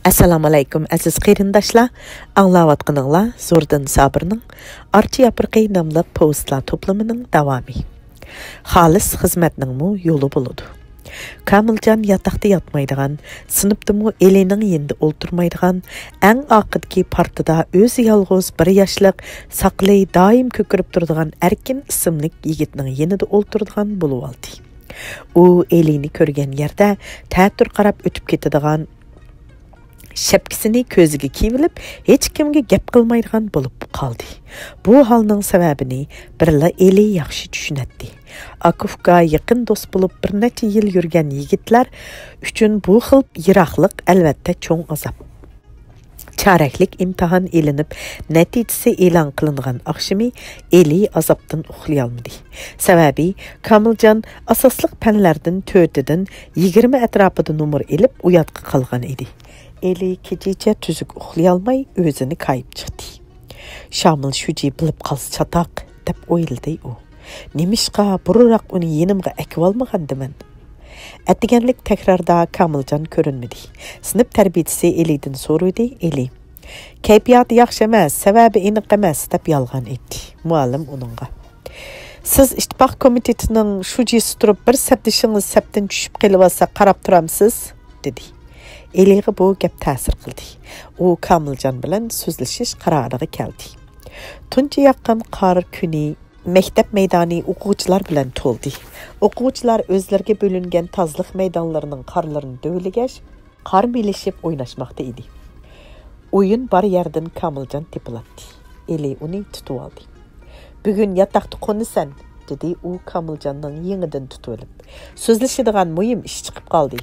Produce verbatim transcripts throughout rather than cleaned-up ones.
ئەسسالامۇئەلەيكۇم، ئەزىز قېرىنداشلار. ئاڭلاۋاتقىنىڭلار زوردۇن سابىرنىڭ ئارچا ياپرىقى ناملىق پوۋېستلار توپلىمىنىڭ داۋامى. خالىس خىزمەتنىڭمۇ يولى بولىدۇ. كامىلجان ياتاقتا ياتمايدىغان، سىنىپتىمۇ ئېلىنىڭ يېنىدا ئولتۇرمايدىغان، ئەڭ ئارقىدىكى پارتىدا ئۆزى يالغۇز بىر ياشلىق، ساقىلى دائىم كۆكىرىپ تۇرىدىغان ئەركىن ئىسىملىك يىگىتنىڭ يېنىدا ئولتۇرىدىغان بولۇۋالدى. ئۇ ئېلىنى كۆرگەن يەردە تەتۈر قاراپ ئۆتۈپ كېتىدىغان، شەپكىسىنى كۆزىگە كىيىۋېلىپ، ھېچكىمگە گەپ قىلمايدىغان بولۇپ قالدى. بۇ ھالنىڭ سەۋەبىنى بىرلا ئېلى ياخشى چۈشىنەتتى. ئاكا-ئۇكا يېقىن دوست بولۇپ بىر نەچچە يىل يۈرگەن يىگىتلەر ئۈچۈن بۇ خىل يىراقلىق ئەلۋەتتە چوڭ ئازاب. چارەكلىك ئىمتىھان ئېلىنىپ، نەتىجىسى ئېلان قىلىنغان ئاخشىمى ئېلى ئازابتىن ئۇخلىيالمىدى. سەۋەبى، كامىلجان ئاساسلىق پەنلەردىن تۆتىدىن يىگىرمە ئەتراپىدا نومۇر ئېلىپ ئۇياتقا قالغان ئىدى. ئېلى كېچىچە تۈزۈك ئۇخلىيالماي ئۆزىنى كايىپ چىقتى. شامىل شۇجى بىلىپ قالسا چاتاق، دەپ ئويلىدى ئۇ. نېمىشقا بۇرۇنراق ئۇنى يېنىمغا ئەكىۋالمىغانىدىمەن؟ ئەتىگەنلىك تەكراردا كامىلجان كۆرۈنمىدى. سىنىپ تەربىيىچىسى ئېلىدىن سورىدى، ئېلى، كەيپىياتى ياخشى ئەمەس، سەۋەبى ئېنىق ئەمەس، دەپ يالغان ئېيتتى. مۇئەللىم ئۇنىڭغا، سىز ئىتتىپاق كومىتېتىنىڭ شۇجىسى تۇرۇپ، بىر سەپدىشىڭىز سەپتىن چۈشۈپ قېلىۋالسا قاراپ تۇرامسىز؟ دېدى. ئېلىغا بۇ گەپ تەسىر قىلدى. ئۇ كامىلجان بىلەن سۆزلىشىش قارارىغا كەلدى. تۇنجى ياغقان قار كۈنى مەكتەپ مەيدانى ئوقۇغۇچىلار بىلەن تولدى. ئوقۇغۇچىلار ئۆزلىرىگە بۆلۈنگەن تازىلىق مەيدانلىرىنىڭ قارلىرىنى دۆۋىلىگەچ، قار مېلىشىپ ئويناشماقتا ئىدى. ئويۇن بار يەردىن كامىلجان تېپىلاتتى. ئېلى ئۇنى تۇتۇۋالدى. بۈگۈن ياتاقتا قونىسەن، دېدى ئۇ كامىلجاننىڭ يېڭىدىن تۇتۇۋېلىپ. سۆزلىشىدىغان مۇھىم ئىش چىقىپ قالدى.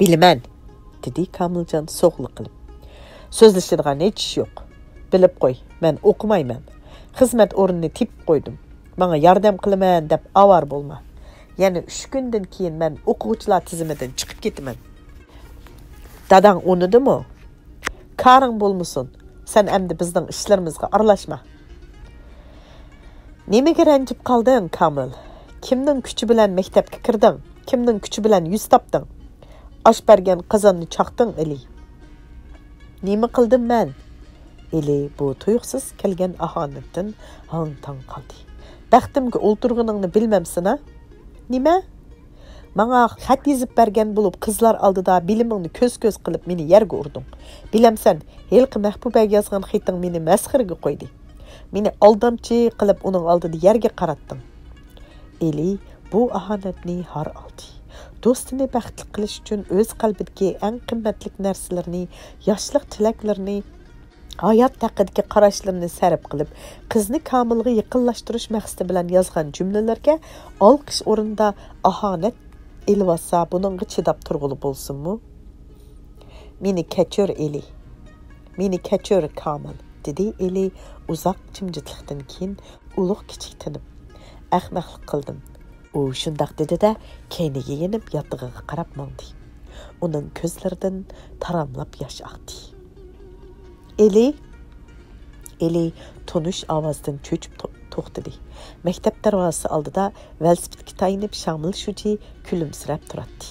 بىلىمەن، دېدى كامىلجان سوغلا قىلىپ. سۆزلىشىدىغان ھېچ ئىش يوق. بىلىپ قوي، مەن ئوقۇمايمەن. خىزمەت ئورنىنى تېپىپ قويدۇم. ماڭا ياردەم قىلىمەن دەپ ئاۋارە بولما. يەنە ئۈچ كۈندىن كېيىن مەن ئوقۇغۇچىلار تىزىمىدىن چىقىپ كېتىمەن. داداڭ ئۇنىدىمۇ؟ كارىڭ بولمىسۇن. سەن ئەمدى بىزنىڭ ئىشلىرىمىزغا ئارىلاشما. نېمىگە رەنجىپ قالدىڭ، كامىل؟ كىمنىڭ كۈچى بىلەن مەكتەپكە كىردىڭ؟ كىمنىڭ كۈچى بىلەن يۈز تاپتىڭ؟ ئاش بەرگەن قازاننى چاقتىڭ، ئېلى. نېمە قىلدىم مەن؟ ئېلى بۇ تۇيۇقسىز كەلگەن ئاھانەتتىن ھاڭ-تاڭ قالدى. بەختىمگە ئولتۇرغىنىڭنى بىلمەمسەن ھە؟ نېمە؟ ماڭا خەت يېزىپ بەرگەن بولۇپ، قىزلار ئالدىدا بىلىمىڭنى كۆز-كۆز قىلىپ مېنى يەرگە ئۇردۇڭ. بىلەمسەن، ھېلىقى مەھبۇبەگە يازغان خېتىڭ مېنى مەسخىرىگە قويدى. مېنى ئالدامچى قىلىپ ئۇنىڭ ئالدىدا يەرگە قاراتتىڭ. ئېلى بۇ ئاھانەتنى ھار ئالدى. دوستىنى بەختلىك قىلىش ئۈچۈن ئۆز قەلبىدىكى ئەڭ قىممەتلىك نەرسىلىرىنى، ياشلىق تىلەكلىرىنى، ھايات ھەققىدىكى قاراشلىرىنى سەرپ قىلىپ، قىزنى كامىلغا يېقىنلاشتۇرۇش مەقسىتى بىلەن يازغان جۈملىلىرىگە ئالقىش ئورنىدا ئاھانەت ئېلىۋاتسا، بۇنىڭغا چىداپ تۇرغىلى بولسۇنمۇ؟ مېنى كەچۈر، ئېلى. مېنى كەچۈر، كامىل، دېدى ئېلى ئۇزاق جىمجىتلىقتىن كېيىن ئۇلۇغ كىچىك تىنىپ. ئەخمەقلىق قىلدىم. ئۇ شۇنداق دېدى-دە، كەينىگە يېنىپ ياتىقىغا قاراپ ماڭدى. ئۇنىڭ كۆزلىرىدىن تاراملاپ ياش ئاقتى. ئېلى! ئېلى تونۇش ئاۋازدىن چۆچۈپ تو-، توختىدى. مەكتەپ دەرۋازىسى ئالدىدا ۋېلىسىپىتكە تايىنىپ شامىل شۇجى كۈلۈمسىرەپ تۇراتتى.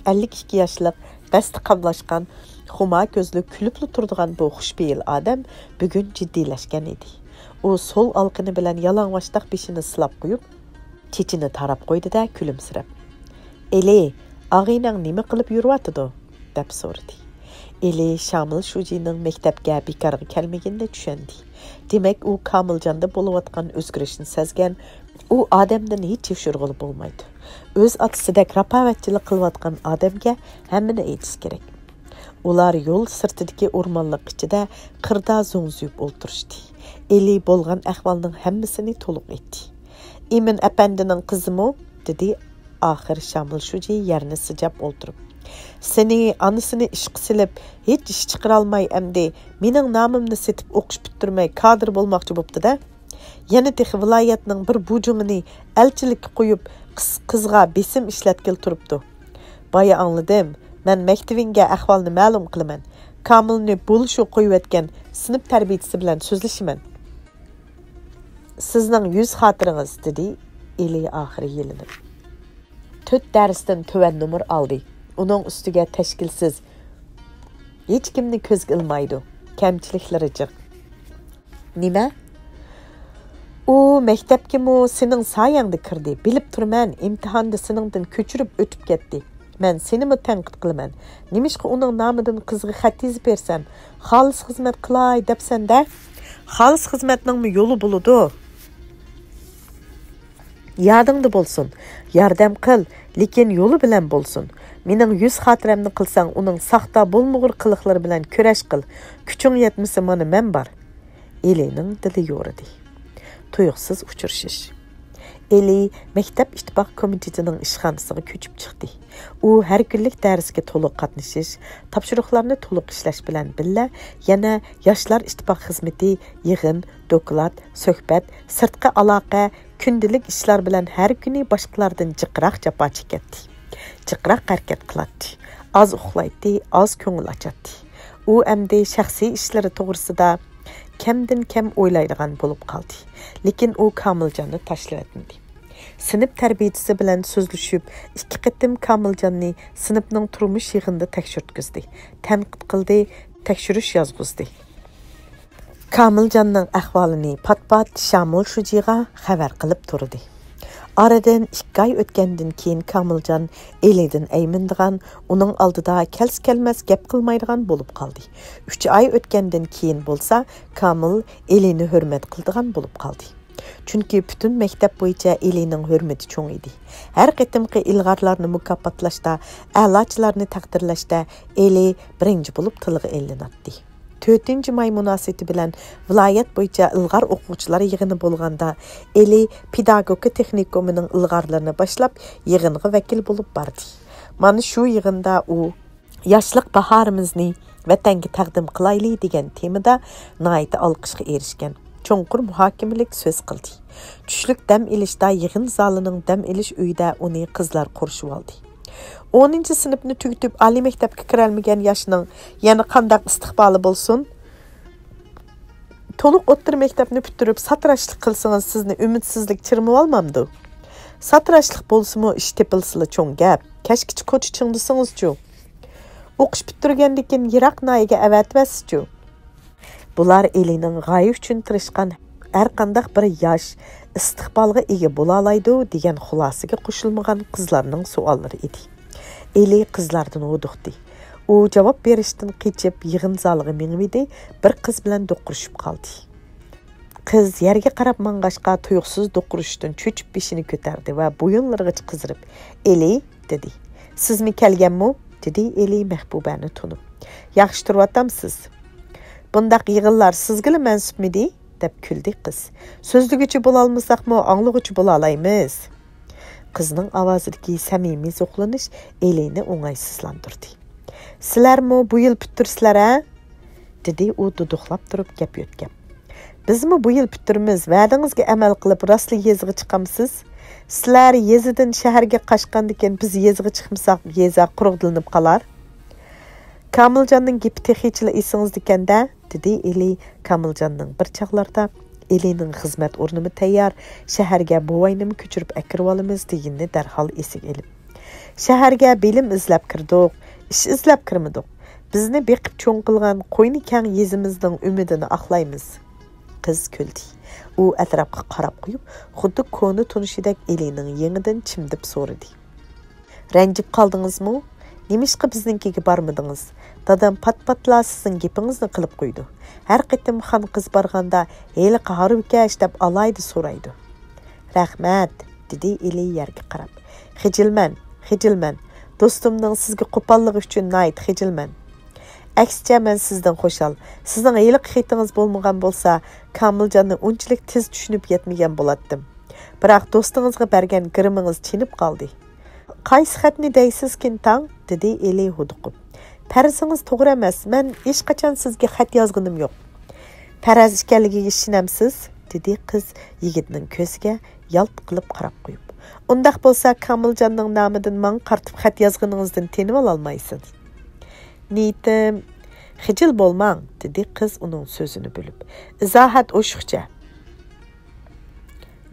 ئەللىك ئىككى ياشلىق، بەستى قاملاشقان، خۇمار كۆزلۈك كۈلۈپلا تۇرىدىغان بۇ خۇشپېئىل ئادەم بۈگۈن جىددىيلەشكەن ئىدى. ئۇ سول ئالىقىنى بىلەن يالىڭاچتاق بېشىنى سىلاپ قويۇپ، چېچىنى تاراپ قويدى-دە، كۈلۈمسىرەپ، ئېلى، ئاغىنەڭ نېمە قىلىپ يۈرۈۋاتىدۇ؟ دەپ سورىدى. ئېلى شامىل شۇجىنىڭ مەكتەپكە بىكارغا كەلمىگىنىنى چۈشەندى. دېمەك، ئۇ كامىلجاندا بولۇۋاتقان ئۆزگىرىشنى سەزگەن. ئۇ ئادەمدىن ھېچ يوشۇرغىلى بولمايدۇ. ئۆز ئاتىسىدەك راپاۋەتچىلىك قىلىۋاتقان ئادەمگە ھەممىنى ئېيتىش كېرەك. ئۇلار يول سىرتىدىكى ئورمانلىق ئىچىدە قىردا زوڭزىيىپ ئولتۇرۇشتى. ئېلى بولغان ئەھۋالنىڭ ھەممىسىنى تولۇق ئېيتتى. ئىمىن ئەپەندىنىڭ قىزىمۇ؟ دېدى ئاخىر شامىل شۇجى يەرنى سىجاپ ئولتۇرۇپ. سېنى ئانىسىنى ئىشقا سېلىپ، ھېچ ئىش چىقىرالماي ئەمدى مېنىڭ نامىمنى سېتىپ ئوقۇش پۈتتۈرمەي كادىر بولماقچى بوپتۇ-دە. يەنە تېخى ۋىلايەتنىڭ بىر بۇجۇڭىنى ئەلچىلىككە قويۇپ، قىز-، قىزغا بېسىم ئىشلەتكىلى تۇرۇپتۇ. بايا ئاڭلىدىم. مەن مەكتىۋىڭگە ئەھۋالنى مەلۇم قىلىمەن. كامىلنى بولۇشىغا قويۇۋەتكەن سىنىپ تەربىيىچىسى بىلەن سۆزلىشىمەن. سىزنىڭ يۈز خاتىرىڭىز، دېدى ئېلى ئاخىرى يېلىنىپ. تۆت دەرستىن تۆۋەن نومۇر ئالدى. ئۇنىڭ ئۈستىگە تەشكىلسىز، ھېچكىمنى كۆزگە ئىلمايدۇ. كەمچىلىكلىرى جىق. نېمە؟ ئۇ مەكتەپكىمۇ سېنىڭ سايەڭدە كىردى. بىلىپ تۇرىمەن، ئىمتىھاندا سېنىڭدىن كۆچۈرۈپ ئۆتۈپ كەتتى. مەن سېنىمۇ تەنقىد قىلىمەن. نېمىشقا ئۇنىڭ نامىدىن قىزغا خەت يېزىپ بەرسەم، خالىس خىزمەت قىلاي دەپسەن-دە؟ خالىس خىزمەتنىڭمۇ يولى بولىدۇ. يادىڭدا بولسۇن، ياردەم قىل، لېكىن يولى بىلەن بولسۇن. مېنىڭ يۈز خاتىرەمنى قىلساڭ، ئۇنىڭ ساختا بولمىغۇر قىلىقلىرى بىلەن كۈرەش قىل. كۈچۈڭ يەتمىسە، مانا مەن بار. ئېلىنىڭ دىلى يورىدى. تۇيۇقسىز ئۇچرىشىش. ئېلى مەكتەپ ئىتتىپاق كومىتېتىنىڭ ئىشخانىسىغا كۆچۈپ چىقتى. ئۇ ھەر كۈنلۈك دەرسكە تولۇق قاتنىشىش، تاپشۇرۇقلارنى تولۇق ئىشلەش بىلەن بىللە، يەنە ياشلار ئىتتىپاق خىزمىتى، يىغىن، دوكلات، سۆھبەت، سىرتقى ئالاقە، كۈندىلىك ئىشلار بىلەن ھەر كۈنى باشقىلاردىن جىقراق جاپا چېكەتتى. جىقراق ھەرىكەت قىلاتتى. ئاز ئۇخلايتتى، ئاز كۆڭۈل ئاچاتتى. ئۇ ئەمدى شەخسىي ئىشلىرى توغرىسىدا كەمدىن كەم ئويلايدىغان بولۇپ قالدى. لېكىن ئۇ كامىلجاننى تاشلىۋەتمىدى. سىنىپ تەربىيىچىسى بىلەن سۆزلىشىپ، ئىككى قېتىم كامىلجاننى سىنىپنىڭ تۇرمۇش يىغىنىدا تەكشۈرتكۈزدى، تەنقىد قىلدى، تەكشۈرۈش يازغۇزدى. كامىلجاننىڭ ئەھۋالىنى پات-پات شامۇل شۇجىغا خەۋەر قىلىپ تۇردى. ئارىدىن ئىككى ئاي ئۆتكەندىن كېيىن كامىلجان ئېلىدىن ئەيمىنىدىغان، ئۇنىڭ ئالدىدا كەلسە-كەلمەس گەپ قىلمايدىغان بولۇپ قالدى. ئۈچ ئاي ئۆتكەندىن كېيىن بولسا، كامىل ئېلىنى ھۆرمەت قىلىدىغان بولۇپ قالدى. چۈنكى پۈتۈن مەكتەپ بويىچە ئېلىنىڭ ھۆرمىتى چوڭ ئىدى. ھەر قېتىمقى ئىلغارلارنى مۇكاپاتلاشتا، ئەلاچىلارنى تەقدىرلەشتە ئېلى بىرىنچى بولۇپ تىلغا ئېلىناتتى. تۆتىنچى ماي مۇناسىۋىتى بىلەن ۋىلايەت بويىچە ئىلغار ئوقۇغۇچىلار يىغىنى بولغاندا، ئېلى پېداگوگىكا تېخنىكومىنىڭ ئىلغارلىرىنى باشلاپ، يىغىنغا ۋەكىل بولۇپ باردى. مانا شۇ يىغىندا ئۇ ياشلىق باھارىمىزنى ۋەتەنگە تەقدىم قىلايلى دېگەن تېمىدا ناھايىتى ئالقىشقا ئېرىشكەن، چوڭقۇر مۇھاكىمىلىك سۆز قىلدى. چۈشلۈك دەم ئېلىشتا يىغىن زالىنىڭ دەم ئېلىش ئۆيىدە ئۇنى قىزلار قورشىۋالدى. ئونىنچى سىنىپنى تۈگىتىپ، ئالىي مەكتەپكە كىرەلمىگەن ياشنىڭ يەنە قانداق ئىستىقبالى بولسۇن؟ تولۇق ئوتتۇرا مەكتەپنى پۈتتۈرۈپ، ساتىراشلىق قىلسىڭىز، سىزنى ئۈمىدسىزلىك چىرمىۋالمامدۇ؟ ساتىراشلىق بولسىمۇ، ئىش تېپىلسىلا چوڭ گەپ. كەچكىچە كوچا چىڭدىسىڭىزچۇ؟ ئوقۇش پۈتتۈرگەندىن كېيىن يىراق ناھىيەگە ئەۋەتىۋەتسىچۇ؟ بۇلار ئېلىنىڭ غايە ئۈچۈن تىرىشقان، ھەرقانداق بىر ياش ئىستىقبالغا ئىگە بولالايدۇ دېگەن خۇلاسىگە قوشۇلمىغان قىزلارنىڭ سوئاللىرى ئىدى. ئېلى قىزلاردىن ھودۇقتى. ئۇ جاۋاب بېرىشتىن قېچىپ، يىغىن زالىغا مېڭىۋىدى، بىر قىز بىلەن دوقۇرۇشۇپ قالدى. قىز يەرگە قاراپ ماڭغاچقا، تۇيۇقسىز دوقۇرۇشتىن چۆچۈپ بېشىنى كۆتەردى ۋە بويۇنلىرىغىچە قىزىرىپ، «ئېلى!» دېدى. «سىزمۇ كەلگەنمۇ؟» دېدى ئېلى مەھبۇبەنى تونۇپ. «ياخشى تۇرۇۋاتامسىز؟» «بۇنداق يىغىنلار سىزگىلا مەنسۇپمىدى؟» دەپ كۈلدى قىز. «سۆزلىگۈچى بولالمىساقمۇ، ئاڭلىغۇچى بولالايمىز.» قىزنىڭ ئاۋازىدىكى سەمىمىي زوقلىنىش ئېلىنى ئوڭايسىزلاندۇردى. «سىلەرمۇ بۇ يىل پۈتتۈرىسىلەر ھە؟» دېدى ئۇ دۇدۇقلاپ تۇرۇپ گەپ يۆتكەپ. «بىزمۇ بۇ يىل پۈتتۈرىمىز، ۋەدىڭىزگە ئەمەل قىلىپ راستلا يېزىغا چىقامسىز؟ سىلەر يېزىدىن شەھەرگە قاچقاندىكىن بىز يېزىغا چىقمىساق، يېزا قۇرۇقلىنىپ قالار.» «كامىلجاننىڭ گېپى تېخىچىلا ئېسىڭىزدىكەن-دە؟» دېدى ئېلى كامىلجاننىڭ بىر چاغلاردا ئېلىنىڭ خىزمەت ئورنىمۇ تەييار، شەھەرگە بوۋاينىمۇ كۆچۈرۈپ ئەكىرىۋالىمىز دېگىنىنى دەرھال ئېسىگە ئېلىپ. «شەھەرگە بىلىم ئىزدەپ كىردۇق، ئىش ئىزدەپ كىرمىدۇق. بىزنى بېقىپ چوڭ قىلغان قوينى كەڭ يېزىمىزنىڭ ئۈمىدىنى ئاقلايمىز.» قىز كۈلدى. ئۇ ئەتراپقا قاراپ قويۇپ، خۇددى كونا تونۇشىدەك ئېلىنىڭ يېڭىدىن چىمدىپ سورىدى. «رەنجىپ قالدىڭىزمۇ؟ نېمىشقا بىزنىڭكىگە بارمىدىڭىز؟ دادام پات-پاتلا سىزنىڭ گېپىڭىزنى قىلىپ قويىدۇ. ھەر قېتىم خان قىز بارغاندا، ھېلىقى ھارۋىكەش دەپ ئالاھىدە سورايدۇ.» «رەھمەت،» دېدى ئېلى يەرگە قاراپ. «خىجىلمەن، خىجىلمەن. دوستۇمنىڭ سىزگە قوپاللىقى ئۈچۈن ناھايىتى خىجىلمەن.» «ئەكسىچە، مەن سىزدىن خۇشال. سىزنىڭ ھېلىقى خېتىڭىز بولمىغان بولسا، كامىلجاننى ئۇنچىلىك تېز چۈشىنىپ يەتمىگەن بولاتتىم. بىراق دوستىڭىزغا بەرگەن گىرىمىڭىز چېنىپ قالدى.» «قايسى خەتنى دەيسىزكىن، تاڭ؟» دېدى ئېلى ھودۇقۇپ. «پەرىزىڭىز توغرا ئەمەس، مەن ھېچقاچان سىزگە خەت يازغىنىم يوق.» «پەرەز ئىكەنلىكىگە ئىشىنەمسىز؟» دېدى قىز يىگىتنىڭ كۆزىگە يالت قىلىپ قاراپ قويۇپ. «ئۇنداق بولسا، كامىلجاننىڭ نامىدىن ماڭا قارىتىپ خەت يازغىنىڭىزدىن تېنىۋالالمايسىز.» «نىيىتىم...» «خىجىل بولماڭ،» دېدى قىز ئۇنىڭ سۆزىنى بۆلۈپ. «ئىزاھات ئوشۇقچە.»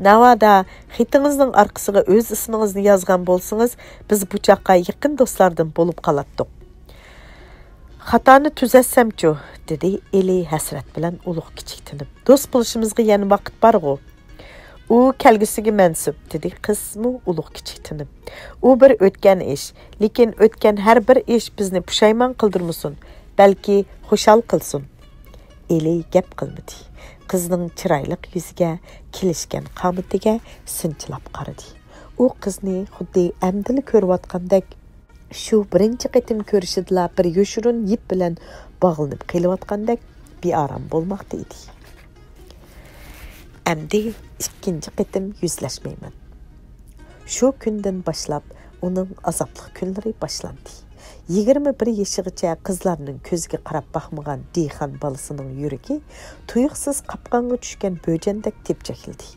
«ناۋادا خېتىڭىزنىڭ ئارقىسىغا ئۆز ئىسمىڭىزنى يازغان بولسىڭىز، بىز بۇ چاغقا يېقىن دوستلاردىن بولۇپ قالاتتۇق.» خاتانى تۈزەتسەمچۇ؟ دېدى ئېلى ھەسرەت بىلەن ئۇلۇغ كىچىك تىنىپ. دوست بولۇشىمىزغا يەنە ۋاقىت بارغۇ. ئۇ كەلگۈسىگە مەنسۇپ، دېدى قىزمۇ ئۇلۇغ كىچىك تىنىپ. ئۇ بىر ئۆتكەن ئىش، لېكىن ئۆتكەن ھەر بىر ئىش بىزنى پۇشايمان قىلدۇرمىسۇن، بەلكى خۇشال قىلسۇن. ئېلى گەپ قىلمىدى. قىزنىڭ چىرايلىق يۈزىگە، كېلىشكەن قامىتىگە سىنچىلاپ قارىدى. ئۇ قىزنى خۇددى ئەمدىلا كۆرۈۋاتقاندەك، شۇ بىرىنچى قېتىم كۆرۈشىدىلا بىر يوشۇرۇن يىپ بىلەن باغلىنىپ قېلىۋاتقاندەك بىئارام بولماقتا ئىدى. ئەمدى ئىككىنچى قېتىم يۈزلەشمەيمەن. شۇ كۈندىن باشلاپ ئۇنىڭ ئازابلىق كۈنلىرى باشلاندى. يىگىرمە بىر يېشىغىچە قىزلارنىڭ كۆزىگە قاراپ باقمىغان دېھقان بالىسىنىڭ يۈرىكى تۇيۇقسىز قاپقانغا چۈشكەن بۆجەندەك تېپچەكلىدى.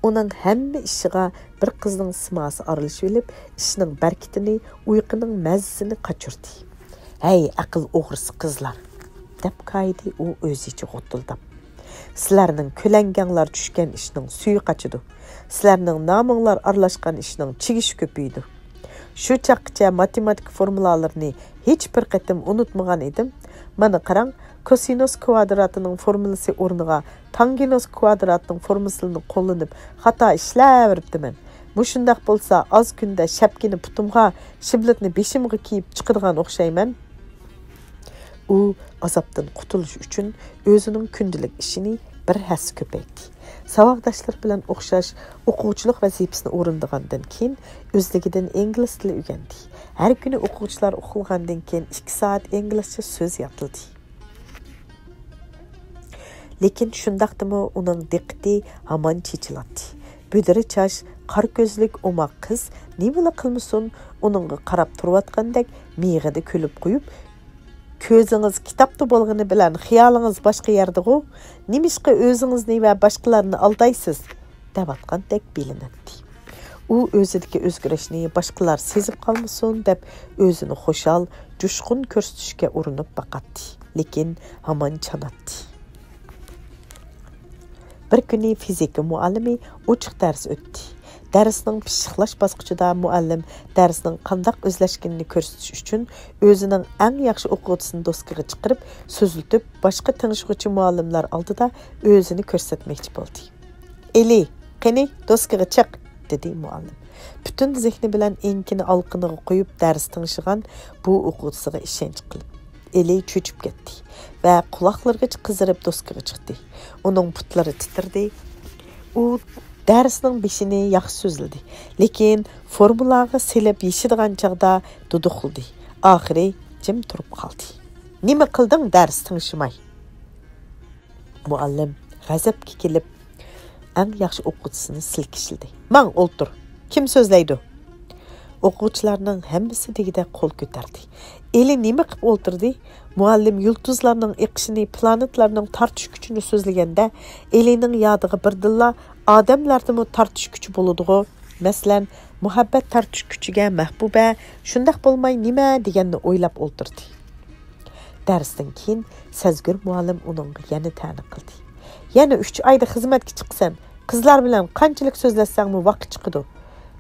ئۇنىڭ ھەممە ئىشىغا بىر قىزنىڭ سىماسى ئارىلىشىۋېلىپ، ئىشنىڭ بەرىكىتىنى، ئۇيقۇنىڭ مەززىسىنى قاچۇردى. «ھەي، ئەقىل ئوغرىسى قىزلار!» دەپ كايىدى ئۇ ئۆزىچە غوتۇلداپ. «سىلەرنىڭ كۆلەڭگەڭلار چۈشكەن ئىشنىڭ سۈيى قاچىدۇ. سىلەرنىڭ نامىڭلار ئارىلاشقان ئىشنىڭ چىگىشى كۆپىيىدۇ. شۇ چاغقىچە ماتېماتىكا فورمۇلالىرىنى ھېچ بىر قېتىم ئۇنتۇمىغان ئىدىم. مانا قاراڭ، كوسىنۇس كۋادراتىنىڭ فورمۇلىسى ئورنىغا تانگېنوس كۋادراتىنىڭ فورمۇلىسىنى قوللىنىپ خاتا ئىشلەۋېرىپتىمەن. مۇشۇنداق بولسا ئاز كۈندە شەپكىنى پۇتۇمغا، شىبلىتنى بېشىمغا كىيىپ چىقىدىغان ئوخشايمەن.» ئۇ ئازابتىن قۇتۇلۇش ئۈچۈن ئۆزىنىڭ كۈندىلىك ئىشىنى بىر ھەسسە كۆپەيتتى. ساۋاقداشلىرى بىلەن ئوخشاش ئوقۇغۇچىلىق ۋەزىپىسىنى ئورۇندىغاندىن كېيىن ئۆزلۈكىدىن ئىنگلىز تىلى ئۆگەندى. ھەر كۈنى ئوقۇغۇچىلار ئۇخلىغاندىن كېيىن ئىككى سائەت ئىنگلىزچە سۆز ياتلىدى. لېكىن شۇنداقتىمۇ ئۇنىڭ دىققىتى ھامان چېچىلاتتى. بۈدرە چاچ، قارا كۆزلۈك ئوماق قىز نېمىلا قىلمىسۇن، ئۇنىڭغا قاراپ تۇرۇۋاتقاندەك مىيىقىدا كۈلۈپ قويۇپ، «كۆزىڭىز كىتابتا بولغىنى بىلەن خىيالىڭىز باشقا يەردىغۇ؟ نېمىشقا ئۆزىڭىزنى ۋە باشقىلارنى ئالدايسىز؟» دەۋاتقاندەك بىلىنەتتى. ئۇ ئۆزىدىكى ئۆزگىرىشنى باشقىلار سېزىپ قالمىسۇن دەپ ئۆزىنى خۇشال، جۇشقۇن كۆرسىتىشكە ئۇرۇنۇپ باقاتتى، لېكىن ھامان چاناتتى. بىر كۈنى فىزىكا مۇئەللىمى ئوچۇق دەرس ئۆتتى. دەرسنىڭ پىششىقلاش باسقۇچىدا مۇئەللىم دەرسنىڭ قانداق ئۆزلەشكىنىنى كۆرسىتىش ئۈچۈن ئۆزىنىڭ ئەڭ ياخشى ئوقۇغۇچىسىنى دوسكىغا چىقىرىپ، سۈزۈلتۈپ، باشقا تىڭشىغۇچى مۇئەللىملەر ئالدىدا ئۆزىنى كۆرسەتمەكچى بولدى. «ئېلى، قېنى، دوسكىغا چىق!» دېدى مۇئەللىم. پۈتۈن زېھنى بىلەن ئېڭىكىنى ئالىقىنىغا قويۇپ دەرس تىڭشىغان بۇ ئوقۇغۇچىسىغا ئىشەنچ قىلىپ، ئېلى چۆچۈپ كەتتى ۋە قۇلاقلىرىغىچە قىزىرىپ دوسكىغا چىقتى. ئۇنىڭ پۇتلىرى تىترىدى. ئۇ دەرسنىڭ بېشىنى ياخشى سۆزلىدى، لېكىن فورمۇلاغا سېلىپ يېشىدىغان چاغدا دۇدۇقلىدى. ئاخىرى جىم تۇرۇپ قالدى. «نېمە قىلدىڭ دەرس تىڭشىماي؟» مۇئەللىم غەزەپكە كېلىپ، ئەڭ ياخشى ئوقۇغۇچىسىنى سىلكىشلىدى. «ماڭ، ئولتۇر! كىم سۆزلەيدۇ؟» ئوقۇغۇچىلارنىڭ ھەممىسى دېگۈدەك قول كۆتەردى. ئېلى نېمە قىپ ئولتۇردى؟ مۇئەللىم يۇلتۇزلارنىڭ ئېقىشىنى، پلانېتلارنىڭ تارتىش كۈچىنى سۆزلىگەندە، ئېلىنىڭ يادىغا بىردىنلا «ئادەملەردىمۇ تارتىش كۈچى بولىدىغۇ؟ مەسىلەن، مۇھەببەت تارتىش كۈچىگە مەھبۇبە، شۇنداق بولماي نېمە؟» دېگەننى ئويلاپ ئولتۇردى. دەرستىن كېيىن سەزگۈر مۇئەللىم ئۇنىڭغا يەنە تەنە قىلدى. «يەنە ئۈچ ئايدا خىزمەتكە چىقىسەن. قىزلار بىلەن قانچىلىك سۆزلەشسەڭمۇ ۋاقىت چىقىدۇ.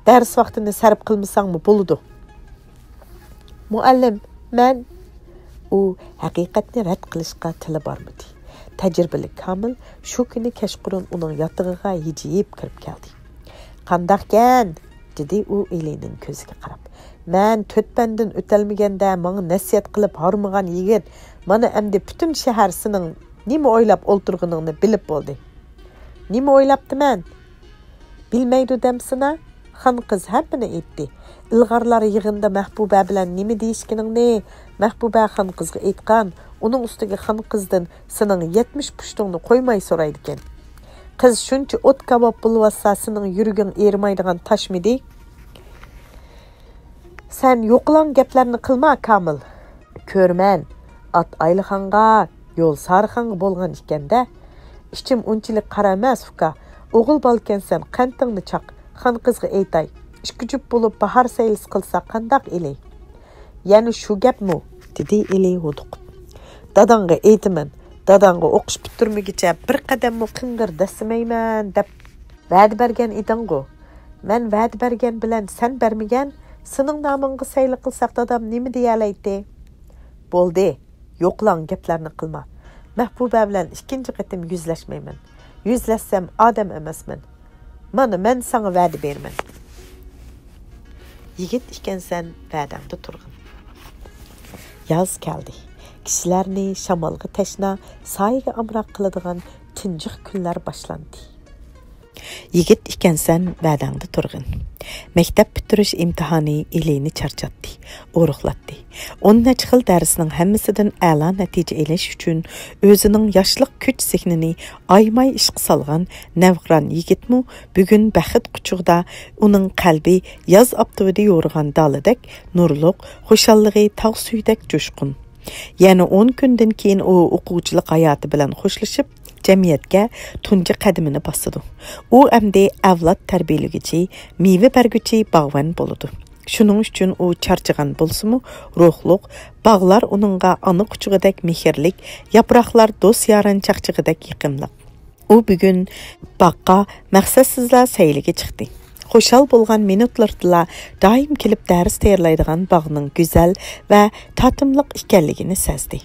دەرس ۋاقتىنى سەرپ قىلمىساڭمۇ بولىدۇ.» «مۇئەللىم، مەن...» ئۇ ھەقىقەتنى رەت قىلىشقا تىلى بارمىدى. تەجرىبىلىك كامىل شۇ كۈنى كەچقۇرۇن ئۇنىڭ ياتىقىغا ھىجىيىپ كىرىپ كەلدى. «قانداقكەن؟» دېدى ئۇ ئېلىنىڭ كۆزىگە قاراپ. «مەن تۆت پەندىن ئۆتەلمىگەندە ماڭا نەسىھەت قىلىپ ھارمىغان يىگىت، مانا ئەمدى پۈتۈن شەھەر سېنىڭ نېمە ئويلاپ ئولتۇرغىنىڭنى بىلىپ بولدى.» «نېمە ئويلاپتىمەن؟» «بىلمەيدۇ دەمسىنا؟ خان قىز ھەممىنى ئېيتتى. ئىلغارلار يىغىندا مەھبۇبە بىلەن نېمە دېيىشكىنىڭنى مەھبۇبە خان قىزغا ئېيتقان. ئۇنىڭ ئۈستىگە خان قىزدىن سېنىڭ يەتمىش پۇشتۇڭنى قويماي سورايدىكەن. قىز شۇنچە ئوت كاۋاپ بولۇۋاتسا، سېنىڭ يۈرىكىڭ ئېرىمايدىغان تاشمىدى؟» «سەن يوقىلاڭ گەپلەرنى قىلما، كامىل. كۆرىمەن، ئات ئايلىخانغا، يول سارىخانغا بولغان ئىكەن-دە. ئىچىم ئۇنچىلىك قارا ئەمەس، ئۇكا. ئوغۇل بالىكەنسەن، قەنتىڭنى چاق، خان قىزغا ئېيتاي. ئىككى جۈپ بولۇپ باھار سەيلىسى قىلساق قانداق، ئېلى؟» «يەنە شۇ گەپمۇ؟» دېدى ئېلى ھودۇقۇپ. «داداڭغا ئېيتىمەن. داداڭغا ئوقۇش پۈتتۈرمىگۈچە بىر قەدەممۇ قىڭغىر دەسسىمەيمەن دەپ ۋەدە بەرگەن ئىدىڭغۇ.» «مەن ۋەدە بەرگەن بىلەن سەن بەرمىگەن. سېنىڭ نامىڭغا سەيلە قىلساق دادام نېمە دېيەلەيتتى؟» بولدى، يوقىلاڭ گەپلەرنى قىلما. مەھبۇبە بىلەن ئىككىنچى قېتىم يۈزلەشمەيمەن. يۈزلەشسەم ئادەم ئەمەسمەن. مانا مەن ساڭا ۋەدە بېرىمەن. يىگىت ئىكەنسەن، ۋەدەڭدە تۇرغىن. ياز كەلدى. كىشىلەرنى شامالغا تەشنا، سايىگە ئامراق قىلىدىغان تىنجىق كۈنلەر باشلاندى. يىگىت ئىكەنسەن، ۋەدەڭدە تۇرغىن. مەكتەپ پۈتتۈرۈش ئىمتىھانى ئېلىنى چارچاتتى، ئورۇقلاتتى. ئون نەچچە خىل دەرسنىڭ ھەممىسىدىن ئەلا نەتىجە ئېلىش ئۈچۈن ئۆزىنىڭ ياشلىق كۈچ-زېھنىنى ئايىماي ئىشقا سالغان نەۋقىران يىگىتمۇ بۈگۈن بەخت قۇچىقىدا ئۇنىڭ قەلبى ياز ئاپتىپىدا يورۇغان دالىدەك نۇرلۇق، خۇشاللىقى تاغ سۈيىدەك جۇشقۇن. يەنە ئون كۈندىن كېيىن ئۇ ئوقۇغۇچىلىق ھاياتى بىلەن خوشلىشىپ، جەمئىيەتكە تۇنجى قەدىمىنى باسىدۇ. ئۇ ئەمدى ئەۋلاد تەربىيەلىگۈچى، مېۋە بەرگۈچى باغۋەن بولىدۇ. شۇنىڭ ئۈچۈن ئۇ چارچىغان بولسىمۇ، روھلۇق، باغلار ئۇنىڭغا ئانا قۇچىقىدەك مېھىرلىك، ياپراقلار دوست-يارەن چاقچىقىدەك يېقىملىق. ئۇ بۈگۈن باغقا مەقسەتسىزلا سەيلىگە چىقتى. خۇشال بولغان مىنۇتلىرىدىلا دائىم كېلىپ دەرس تەييارلايدىغان باغنىڭ گۈزەل ۋە تاتىملىق ئىكەنلىكىنى سەزدى.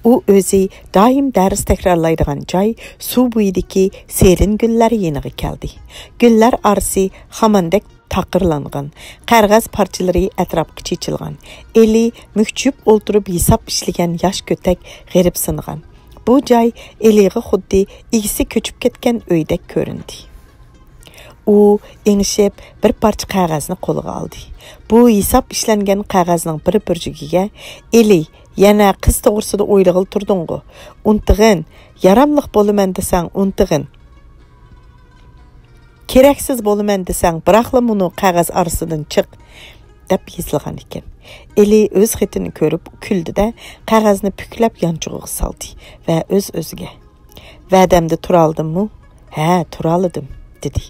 ئۇ ئۆزى دائىم دەرس تەكرارلايدىغان جاي سۇ بويىدىكى سېرىن گۈللەر يېنىغا كەلدى. گۈللەر ئارىسى خاماندەك تاقىرلانغان، قەغەز پارچىلىرى ئەتراپقا چېچىلغان. ئېلى مۈكچىيىپ ئولتۇرۇپ ھېساب ئىشلىگەن ياش كۆتەك غېرىبسىنغان. بۇ جاي ئېلىغا خۇددى ئىگىسى كۆچۈپ كەتكەن ئۆيدەك كۆرۈندى. ئۇ ئېڭىشىپ بىر پارچە قەغەزنى قولىغا ئالدى. بۇ ھېساب ئىشلەنگەن قەغەزنىڭ بىر بۇرجىكىگە، ئېلى، يەنە قىز توغرىسىدا ئويلىغىلى تۇردۇڭغۇ؟ ئۇنتۇغىن، ياراملىق بولىمەن دېسەڭ ئۇنتۇغىن. كېرەكسىز بولىمەن دېسەڭ، بىراقلا مۇنۇ قەغەز ئارىسىدىن چىق، دەپ يېزىلغان ئىكەن. ئېلى ئۆز خېتىنى كۆرۈپ كۈلدى-دە، قەغەزنى پۈكلەپ يانچۇقىغا سالدى ۋە ئۆز-ئۆزىگە، ۋەدەمدە تۇرالىدىممۇ؟ ھە، تۇرالىدىم، دېدى.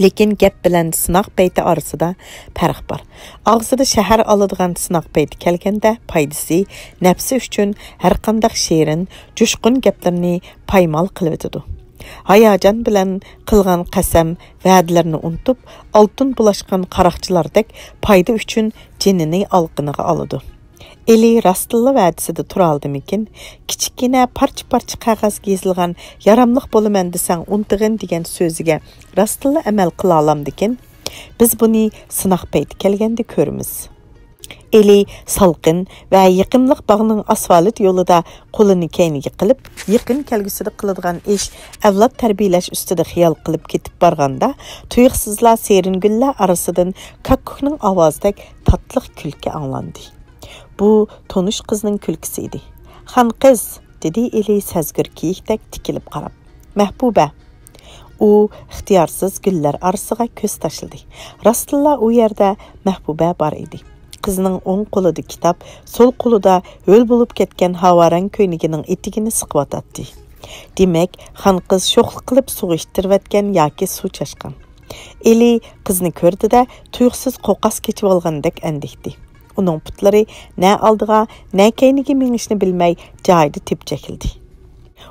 لېكىن گەپ بىلەن سىناق پەيتى ئارىسىدا پەرق بار. ئاغزىدا شەھەر ئالىدىغان سىناق پەيتى كەلگەندە، پايدىسى، نەپسى ئۈچۈن ھەرقانداق شېرىن، جۇشقۇن گەپلىرىنى پايمال قىلىۋېتىدۇ. ھاياجان بىلەن قىلغان قەسەم، ۋەدىلىرىنى ئۇنتۇپ، ئالتۇن بۇلاشقان قاراقچىلاردەك پايدا ئۈچۈن جېنىنى ئالىقىنىغا ئالىدۇ. ئېلى راستتىنلا ۋەدىسىدە تۇرالىدىمىكىن؟ كىچىككىنە پارچە-پارچە قەغەزگە يېزىلغان «ياراملىق بولىمەن دېسەڭ ئۇنتۇغىن» دېگەن سۆزىگە راستتىنلا ئەمەل قىلالامدىكىن؟ بىز بۇنى سىناق پەيتى كەلگەندە كۆرىمىز. ئېلى سالقىن ۋە يېقىملىق باغنىڭ ئاسفالت يولىدا قولىنى كەينىگە قىلىپ، يېقىن كەلگۈسىدە قىلىدىغان ئىش، ئەۋلاد تەربىيەلەش ئۈستىدە خىيال قىلىپ كېتىپ بارغاندا، تۇيۇقسىزلا سېرىن گۈللەر ئارىسىدىن كاككۇكنىڭ ئاۋازىدەك تاتلىق كۈلكە ئاڭلاندى. بۇ تونۇش قىزنىڭ كۈلكىسى ئىدى. «خان قىز!» دېدى ئېلى سەزگۈر كېيىكتەك تىكىلىپ قاراپ. «مەھبۇبە!» ئۇ ئىختىيارسىز گۈللەر ئارىسىغا كۆز تاشلىدى. راستتىنلا ئۇ يەردە مەھبۇبە بار ئىدى. قىزنىڭ ئوڭ قولىدا كىتاب، سول قولىدا ھۆل بولۇپ كەتكەن ھاۋارەڭ كۆينىكىنىڭ ئېتىكىنى سىقىۋاتاتتى. دېمەك، خان قىز شوخلۇق قىلىپ سۇغا ئىتتىرىۋەتكەن ياكى سۇ چاچقان. ئېلى قىزنى كۆردى-دە، تۇيۇقسىز قوقاس كېچىۋالغاندەك ئەندىكتى. ئۇنىڭ پۇتلىرى نە ئالدىغا، نە كەينىگە مېڭىشنى بىلمەي جايىدا تېپچەكلىدى.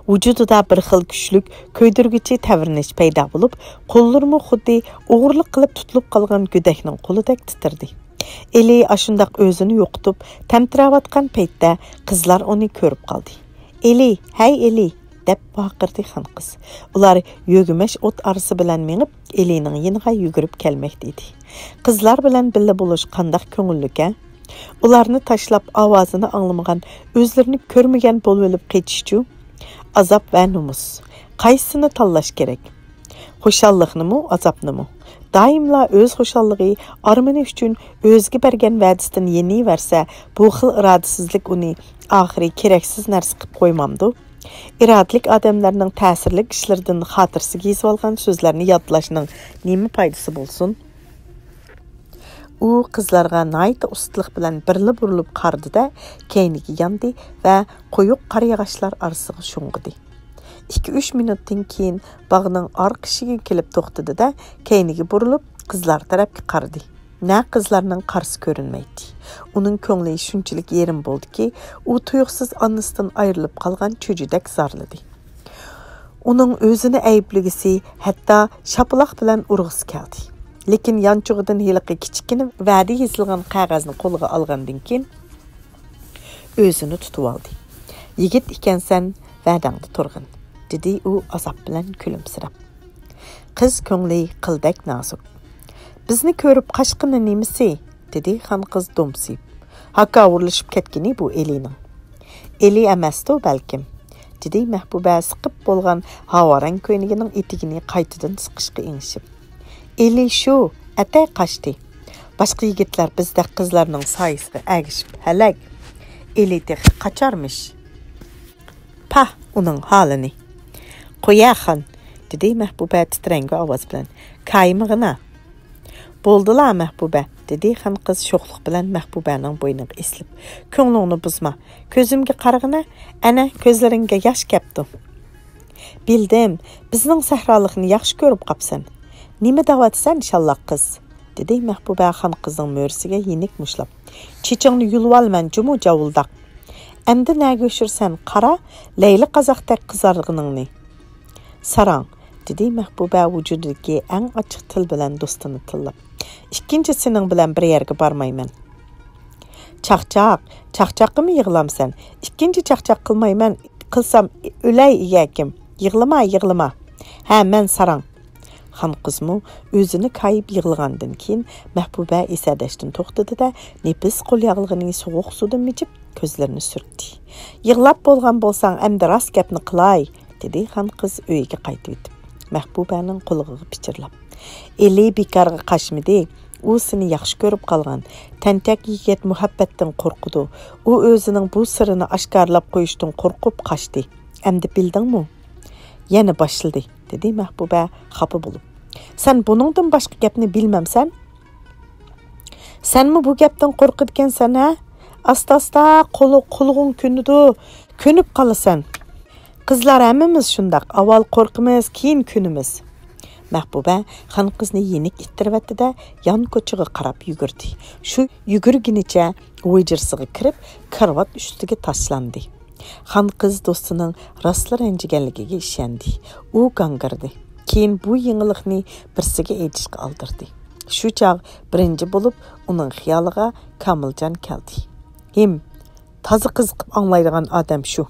ۋۇجۇدىدا بىر خىل كۈچلۈك، كۆيدۈرگۈچى تەۋرىنىش پەيدا بولۇپ، قوللىرىمۇ خۇددى ئوغرىلىق قىلىپ تۇتۇلۇپ قالغان گۆدەكنىڭ قولىدەك تىترىدى. ئېلى ئاشۇنداق ئۆزىنى يوقىتىپ، تەمتىرەۋاتقان پەيتتە قىزلار ئۇنى كۆرۈپ قالدى. «ئېلى، ھەي ئېلى!» دەپ ۋارقىرىدى خان قىز. ئۇلار يۆگىمەش ئوت ئارىسى بىلەن مېڭىپ، ئېلىنىڭ يېنىغا يۈگۈرۈپ كەلمەكتە ئىدى. قىزلار بىلەن بىللە بولۇش قانداق كۆڭۈللۈكەن؟ ئۇلارنى تاشلاپ، ئاۋازىنى ئاڭلىمىغان، ئۆزلىرىنى كۆرمىگەن بولۇۋېلىپ قېچىشچۇ؟ ئازاب ۋە نومۇس. قايسىسىنى تاللاش كېرەك؟ خۇشاللىقنىمۇ، ئازابنىمۇ؟ دائىملا ئۆز خۇشاللىقى، ئارمىنى ئۈچۈن ئۆزىگە بەرگەن ۋەدىسىدىن يېنىۋەرسە، بۇ خىل ئىرادىسىزلىك ئۇنى ئاخىرى كېرەكسىز نەرسە قىلىپ قويمامدۇ؟ ئىرادىلىك ئادەملەرنىڭ تەسىرلىك ئىشلىرىدىن خاتىرىسىگە يېزىۋالغان سۆزلەرنى يادلاشنىڭ نېمە پايدىسى بولسۇن؟ ئۇ قىزلارغا ناھايىتى ئۇستىلىق بىلەن بىرلا بۇرۇلۇپ قارىدى-دە، كەينىگە ياندى ۋە قويۇق قارا ياغاچلار ئارىسىغا شۇڭغۇدى. ئىككى-ئۈچ مىنۇتتىن كېيىن باغنىڭ ئارقا ئىشىكىگە كېلىپ توختىدى-دە، كەينىگە بۇرۇلۇپ، قىزلار تەرەپكە قارىدى. نە قىزلارنىڭ قارىسى كۆرۈنمەيتتى. ئۇنىڭ كۆڭلى شۇنچىلىك يېرىم بولدىكى، ئۇ تۇيۇقسىز ئانىسىدىن ئايرىلىپ قالغان چۈجىدەك زارلىدى. ئۇنىڭ ئۆزىنى ئەيىبلىگۈسى، ھەتتا شاپىلاق بىلەن ئۇرغۇسى كەلدى. لېكىن يانچۇقىدىن ھېلىقى كىچىككىنە ۋەدە يېزىلغان قەغەزنى قولىغا ئالغاندىن كېيىن، ئۆزىنى تۇتۇۋالدى. يىگىت ئىكەنسەن، ۋەدەڭدە تۇرغىن، دېدى ئۇ ئازاب بىلەن كۈلۈمسىرەپ. قىز كۆڭلى قىلدەك نازۇك. بىزنى كۆرۈپ قاچقىنى نېمىسى؟ دېدى خانقىز دومسىيىپ. ھاكاۋۇرلىشىپ كەتكىنى بۇ ئېلىنىڭ. ئېلى ئەمەستۇ بەلكىم، دېدى مەھبۇبە سىقىپ بولغان ھاۋارەڭ كۆينىكىنىڭ ئېتىكىنى قايتىدىن سىقىشقا ئېڭىشىپ. ئېلى شۇ، ئەتەي قاچتى. باشقا يىگىتلەر بىزدەك قىزلارنىڭ سايىسىغا ئەگىشىپ ھەلەك. ئېلى تېخى قاچارمىش. پاھ، ئۇنىڭ ھالىنى. قويە خان، دېدى مەھبۇبە تىترەڭگۈ ئاۋاز بىلەن. كايىمىغىنا. بولدىلا مەھبۇبە، دېدى خانقىز شوخلۇق بىلەن مەھبۇبەنىڭ بوينىغا ئېسىلىپ. كۆڭلۈڭنى بۇزما. كۆزۈمگە قارىغىنا، ئەنە كۆزلىرىڭگە ياش كەپتۇ. بىلدىم، بىزنىڭ سەھرالىقنى ياخشى كۆرۈپ قاپسەن. نېمە دەۋاتىسەن، شاللاق قىز؟ دېدى مەھبۇبە خانقىزنىڭ مۈرىسىگە يېنىك مۇشتلاپ. چېچىڭنى يۇلۇۋالىمەن جۇمۇ جاۋۇلداق. ئەمدى نەگە ئۆچۈرىسەن، قارا، لەيلى قازاقتەك قىزارغىنىڭنى. ساراڭ، دېدى مەھبۇبە ۋۇجۇدىدىكى ئەڭ ئاچچىق تىل بىلەن دوستىنى تىللاپ. ئىككىنچى سېنىڭ بىلەن بىر يەرگە بارمايمەن. چاقچاق، چاقچاققىمۇ يىغلامسەن؟ ئىككىنچى چاقچاق قىلمايمەن، قىلسام ئۆلەي ئىگەكىم. يىغلىما، يىغلىما. ھە، مەن ساراڭ. خانقىزمۇ ئۆزىنى كايىپ يىغلىغاندىن كېيىن مەھبۇبە ئېسەدەشتىن توختىدى-دە، نېپىز قول ياغلىقىنى سوغۇق سۇدىن مىجىپ، كۆزلىرىنى سۈرتتى. يىغلاپ بولغان بولساڭ، ئەمدى راست گەپنى قىلاي، دېدى خانقىز ئۆيىگە قايتىۋېتىپ، مەھبۇبەنىڭ قۇلىقىغا پىچىرلاپ. ئېلى بىكارغا قاچمىدى. ئۇ سېنى ياخشى كۆرۈپ قالغان. تەنتەك يىگىت مۇھەببەتتىن قورقىدۇ. ئۇ ئۆزىنىڭ بۇ سىرىنى ئاشكارىلاپ قويۇشتىن قورقۇپ قاچتى. ئەمدى بىلدىڭمۇ؟ يەنە باشلىدى، دېدى مەھبۇبە خاپا بولۇپ. سەن بۇنىڭدىن باشقا گەپنى بىلمەمسەن؟ سەنمۇ بۇ گەپتىن قورقىدىكەنسەن، ھە؟ ئاستا-ئاستا قولۇ-، قۇلىقىڭ كۆنىدۇ. كۆنۈپ قالىسەن. قىزلار ھەممىمىز شۇنداق، ئاۋۋال قورقىمىز، كېيىن كۆنىمىز. مەھبۇبە خانقىزنى يېنىك ئىتتىرىۋەتتى-دە، يان كوچىغا قاراپ يۈگۈردى. شۇ يۈگۈرگىنىچە ھۇجرىسىغا كىرىپ، كارىۋات ئۈستىگە تاشلاندى. خانقىز دوستىنىڭ راستلا رەنجىگەنلىكىگە ئىشەندى. ئۇ گاڭگىرىدى. كېيىن بۇ يېڭىلىقنى بىرسىگە ئېيتىشقا ئالدىرىدى. شۇ چاغ بىرىنچى بولۇپ ئۇنىڭ خىيالىغا كامىلجان كەلدى. ھىم، تازا قىزىقىپ ئاڭلايدىغان ئادەم شۇ.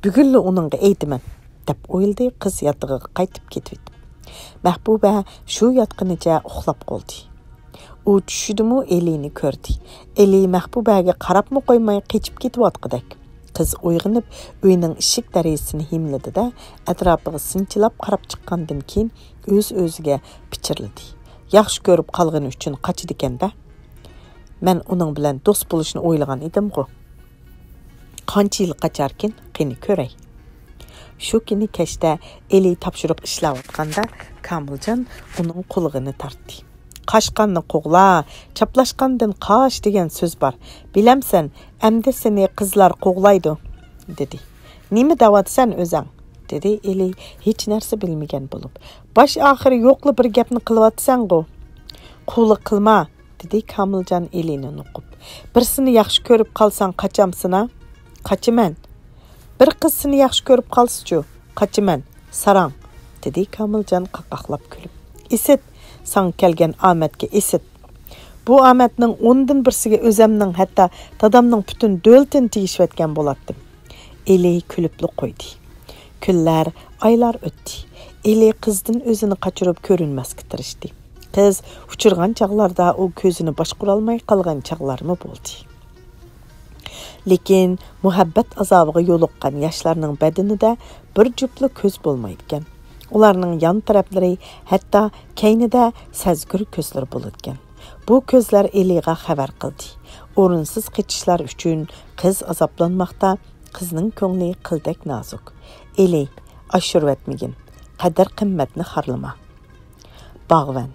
بۈگۈنلا ئۇنىڭغا ئېيتىمەن، دەپ ئويلىدى قىز ياتىقىغا قايتىپ كېتىۋېتىپ. مەھبۇبە شۇ ياتقىنىچە ئۇخلاپ قالدى. ئۇ چۈشىدىمۇ ئېلىنى كۆردى. ئېلى مەھبۇبەگە قاراپمۇ قويماي قېچىپ كېتىۋاتقۇدەك. قىز ئويغىنىپ، ئۆينىڭ ئىشىك دېرىزىسىنى ھىملىدى-دە، ئەتراپىغا سىنچىلاپ قاراپ چىققاندىن كېيىن ئۆز-ئۆزىگە پىچىرلىدى. ياخشى كۆرۈپ قالغىنى ئۈچۈن قاچىدىكەن-دە. مەن ئۇنىڭ بىلەن دوست بولۇشنى ئويلىغان ئىدىمغۇ. قانچە يىل قاچاركىن، قېنى كۆرەي. شۇ كۈنى كەچتە ئېلى تاپشۇرۇق ئىشلەۋاتقاندا، كامىلجان ئۇنىڭ قۇلىقىنى تارتتى. «قاچقاننى قوغلا، چاپلاشقاندىن قاچ دېگەن سۆز بار. بىلەمسەن، ئەمدى سېنى قىزلار قوغلايدۇ»، دېدى. «نېمە دەۋاتىسەن ئۆزەڭ؟» دېدى ئېلى ھېچ نەرسە بىلمىگەن بولۇپ. «باش ئاخىرى يوقلا بىر گەپنى قىلىۋاتىسەنغۇ.» «قۇۋلۇق قىلما»، دېدى كامىلجان ئېلىنى نوقۇپ. «بىرسىنى ياخشى كۆرۈپ قالساڭ قاچامسىنا؟» «قاچىمەن.» «بىر قىز سېنى ياخشى كۆرۈپ قالسىچۇ؟» «قاچىمەن، ساراڭ»، دېدى كامىلجان قاقاقلاپ كۈلۈپ. «ئىسىت، ساڭا كەلگەن ئامەتكە ئىسىت. بۇ ئامەتنىڭ ئوندىن بىرسىگە ئۆزەمنىڭ، ھەتتا دادامنىڭ پۈتۈن دۆلىتىنى تېگىشىۋەتكەن بولاتتىم.» ئېلى كۈلۈپلا قويدى. كۈنلەر، ئايلار ئۆتتى. ئېلى قىزدىن ئۆزىنى قاچۇرۇپ كۆرۈنمەسكە تىرىشتى. قىز ئۇچرىغان چاغلاردا ئۇ كۆزىنى باشقۇرالماي قالغان چاغلارمۇ بولدى. لېكىن مۇھەببەت ئازابىغا يولۇققان ياشلارنىڭ بەدىنىدە بىر جۈپلا كۆز بولمايدىكەن. ئۇلارنىڭ يان تەرەپلىرى، ھەتتا كەينىدە سەزگۈر كۆزلىرى بولىدىكەن. بۇ كۆزلەر ئېلىغا خەۋەر قىلدى. ئورۇنسىز قېچىشلار ئۈچۈن قىز ئازابلانماقتا، قىزنىڭ كۆڭلى قىلدەك نازۇك. ئېلى، ئاشۇرۇۋەتمىگىن، قەدىر-قىممەتنى خارلىما. باغۋەن.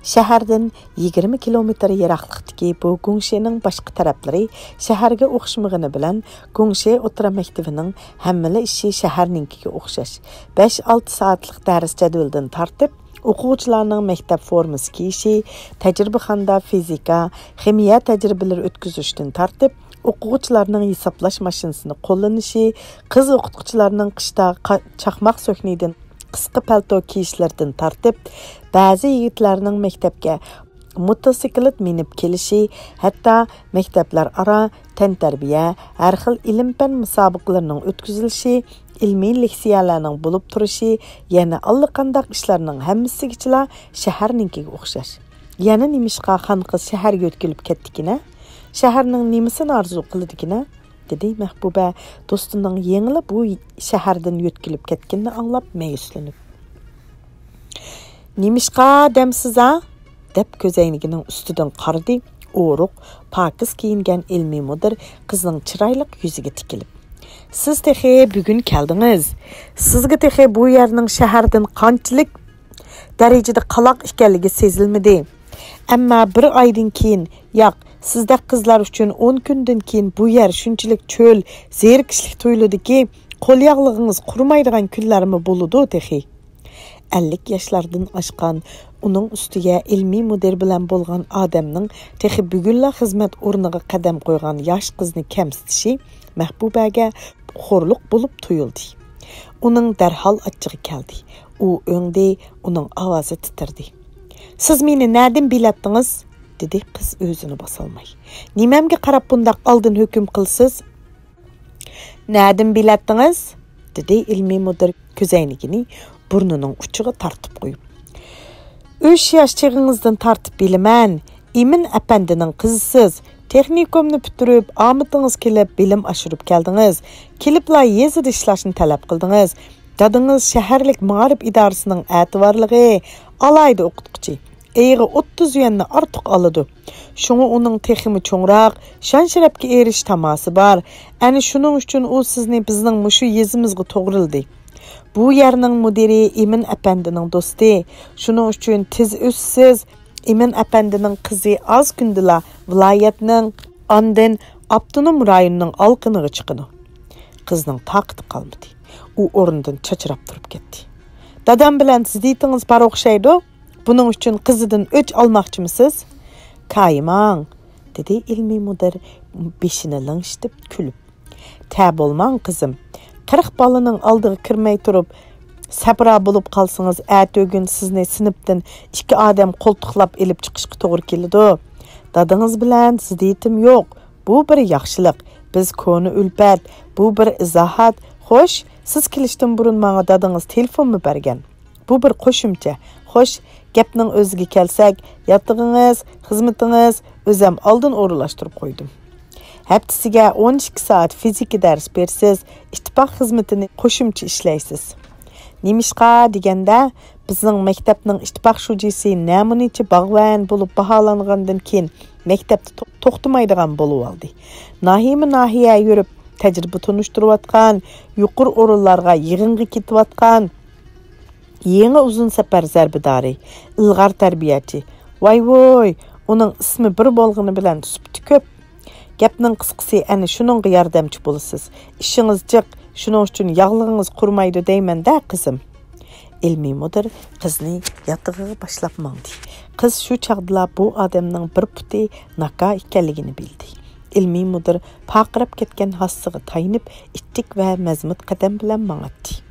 شەھەردىن يىگىرمە كىلومېتىر يىراقلىقتىكى بۇ گۇڭشېنىڭ باشقا تەرەپلىرى شەھەرگە ئوخشىمىغىنى بىلەن، گۇڭشې ئوتتۇرا مەكتىپىنىڭ ھەممىلا ئىشى شەھەرنىڭكىگە ئوخشاش. بەش-ئالتە سائەتلىك دەرس جەدۋىلىدىن تارتىپ، ئوقۇغۇچىلارنىڭ مەكتەپ فورمىسى كىيىشى، تەجرىبىخانىدا فىزىكا، خىمىيە تەجرىبىلىرى ئۆتكۈزۈشتىن تارتىپ، ئوقۇغۇچىلارنىڭ ھېسابلاش ماشىنىسىنى قوللىنىشى، قىز ئوقۇتقۇچىلارنىڭ قىشتا قا-، چاقماق سۆكنىدىن قىسقا پەلتو كىيىشلىرىدىن تارتىپ، بەزى يىگىتلەرنىڭ مەكتەپكە موتوسىكلىت مىنىپ كېلىشى، ھەتتا مەكتەپلەر ئارا تەنتەربىيە، ھەر خىل ئىلىم-پەن مۇسابىقىلىرىنىڭ ئۆتكۈزۈلۈشى، ئىلمىي لېكسىيەلەرنىڭ بولۇپ تۇرۇشى، يەنە ئاللىقانداق ئىشلارنىڭ ھەممىسىگىچىلا شەھەرنىڭكىگە ئوخشاش. يەنە نېمىشقا خانقىز شەھەرگە يۆتكىلىپ كەتتىكىنە؟ شەھەرنىڭ نېمىسىنى ئارزۇ قىلىدىكىنە؟ دېدى مەھبۇبە دوستىنىڭ يېڭىلا بۇ شەھەردىن يۆتكىلىپ كەتكىنىنى ئاڭلاپ مەيۈسلىنىپ. نېمىشقا دەمسىز ھا؟ دەپ كۆزەينىكىنىڭ ئۈستىدىن قارىدى. ئورۇق، پاكىز كىيىنگەن ئىلمىي مۇدىر قىزنىڭ چىرايلىق يۈزىگە تىكىلىپ. سىز تېخى بۈگۈن كەلدىڭىز. سىزگە تېخى بۇ يەرنىڭ شەھەردىن قانچىلىك دەرىجىدە قالاق ئىكەنلىكى سېزىلمىدى. ئەمما بىر ئايدىن كېيىن، ياق، سىزدەك قىزلار ئۈچۈن ئون كۈندىن كېيىن بۇ يەر شۇنچىلىك چۆل، زېرىكىشلىك تۇيۇلىدىكى، قول ياغلىقىڭىز قۇرۇمايدىغان كۈنلەرمۇ بولىدۇ تېخى. ئەللىك ياشلاردىن ئاشقان، ئۇنىڭ ئۈستىگە ئىلمىي مۇدىر بىلەن بولغان ئادەمنىڭ تېخى بۈگۈنلا خىزمەت ئورنىغا قەدەم قويغان ياش قىزنى كەمسىتىشى مەھبۇبەگە خورلۇق بولۇپ تۇيۇلدى. ئۇنىڭ دەرھال ئاچچىقى كەلدى. ئۇ ئۆڭدى، ئۇنىڭ ئاۋازى تىترىدى. سىز مېنى نەدىن بىلەتتىڭىز؟ دېدى قىز ئۆزىنى باسالماي. نېمەمگە قاراپ بۇنداق ئالدىن ھۆكۈم قىلىسىز؟ نەدىن بىلەتتىڭىز؟ دېدى ئىلمىي مۇدىر كۆزەينىكىنى بۇرنىنىڭ ئۇچىغا تارتىپ قويۇپ. ئۈچ ياش چېغىڭىزدىن تارتىپ بىلىمەن، ئىمىن ئەپەندىنىڭ قىزىسىز. تېخنىكومنى پۈتتۈرۈپ، ئامىتىڭىز كېلىپ بىلىم ئاشۇرۇپ كەلدىڭىز. كېلىپلا يېزىدا ئىشلاشنى تەلەپ قىلدىڭىز. دادىڭىز شەھەرلىك مائارىپ ئىدارىسىنىڭ ئەتىۋارلىقى، ئالاھىدە ئوقۇتقۇچى. ئېيىغا ئوتتۇز يۈەننى ئارتۇق ئالىدۇ. شۇڭا ئۇنىڭ تېخىمۇ چوڭراق شان-شەرەپكە ئېرىشىش تاماسى بار. ئەنە شۇنىڭ ئۈچۈن ئۇ سىزنى بىزنىڭ مۇشۇ يېزىمىزغا توغرىلىدى. بۇ يەرنىڭ مۇدىرى ئىمىن ئەپەندىنىڭ دوستى. شۇنىڭ ئۈچۈن تېز ئۆسىسىز. ئىمىن ئەپەندىنىڭ قىزى ئاز كۈندىلا ۋىلايەتنىڭ، ئاندىن ئاپتونوم رايوننىڭ ئالىقىنىغا چىقىدۇ. قىزنىڭ تاقىتى قالمىدى. ئۇ ئورنىدىن چاچراپ تۇرۇپ كەتتى. دادام بىلەن زىددىيىتىڭىز بار ئوخشايدۇ. بۇنىڭ ئۈچۈن قىزىدىن ئۆچ ئالماقچىمۇسىز؟ كايىماڭ، دېدى ئىلمىي مۇدىر بېشىنى لىڭشىتىپ كۈلۈپ. تە بولماڭ، قىزىم. قىرىق بالىنىڭ ئالدىغا كىرمەي تۇرۇپ، سەپرا بولۇپ قالسىڭىز، ئەتىگۈن سىزنى سىنىپتىن ئىككى ئادەم قولتۇقلاپ ئېلىپ چىقىشقا توغرا كېلىدۇ. دادىڭىز بىلەن زىددىيىتىم يوق. بۇ بىر ياخشىلىق. بىز كونا ئۈلپەت. بۇ بىر ئىزاھات. خوش، سىز كېلىشتىن بۇرۇن ماڭا دادىڭىز تېلېفونمۇ بەرگەن. بۇ بىر قوشۇمچە. خوش، گەپنىڭ ئۆزىگە كەلسەك، ياتىقىڭىز، خىزمىتىڭىز، ئۆزەم ئالدىن ئورۇنلاشتۇرۇپ قويدۇم. ھەپتىسىگە ئون ئىككى سائەت فىزىكا دەرس بېرىسىز، ئىتتىپاق خىزمىتىنى قوشۇمچە ئىشلەيسىز. نېمىشقا دېگەندە، بىزنىڭ مەكتەپنىڭ ئىتتىپاق شۇجىسى نەمۇنىچە باغۋەن بولۇپ باھالانغاندىن كېيىن، مەكتەپتە تو-، توختىمايدىغان بولۇۋالدى. ناھىيەمۇ ناھىيە يۈرۈپ، تەجرىبە تونۇشتۇرۇۋاتقان، يۇقىرى ئورۇنلارغا يىغىنغا كېتىۋاتقان، يېڭى ئۇزۇن سەپەر زەربىدارى، ئىلغار تەربىيەچى. ۋاي ۋوي، ئۇنىڭ ئىسمى بىر بولغىنى بىلەن سۈپىتى كۆپ. گەپنىڭ قىسقىسى، ئەنە شۇنىڭغا ياردەمچى بولىسىز. ئىشىڭىز جىق، شۇنىڭ ئۈچۈن ياغلىقىڭىز قۇرۇمايدۇ دەيمەن-دە، قىزىم. ئىلمىي مۇدىر قىزنى ياتىقىغا باشلاپ ماڭدى. قىز شۇ چاغدىلا بۇ ئادەمنىڭ بىر پۇتى ناكا ئىكەنلىكىنى بىلدى. ئىلمىي مۇدىر پارقىراپ كەتكەن ھاسىسىغا تايىنىپ، ئىتتىك ۋە مەزمۇت قەدەم بىلەن ماڭاتتى.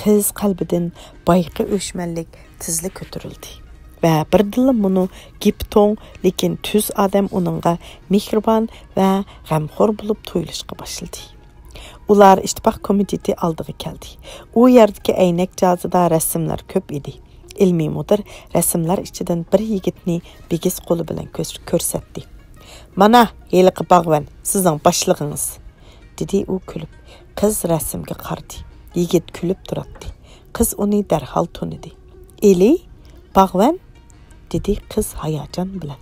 قىز قەلبىدىن بايىقى ئۆچمەنلىك تېزلا كۆتۈرۈلدى ۋە بىردىنلا مۇنۇ گېپى توڭ، لېكىن تۈز ئادەم ئۇنىڭغا مېھرىبان ۋە غەمخور بولۇپ تۇيۇلۇشقا باشلىدى. ئۇلار ئىتتىپاق كومىتېتى ئالدىغا كەلدى. ئۇ يەردىكى ئەينەك جازىدا رەسىملەر كۆپ ئىدى. ئىلمىي مۇدىر رەسىملەر ئىچىدىن بىر يىگىتنى بىگىز قولى بىلەن كۆر-، كۆرسەتتى. مانا، ھېلىقى باغۋەن، سىزنىڭ باشلىقىڭىز، دېدى ئۇ كۈلۈپ. قىز رەسىمگە قارىدى. يىگىت كۈلۈپ تۇراتتى. قىز ئۇنى دەرھال تونۇدى. ئېلى؟ باغۋەن؟ دېدى قىز ھاياجان بىلەن.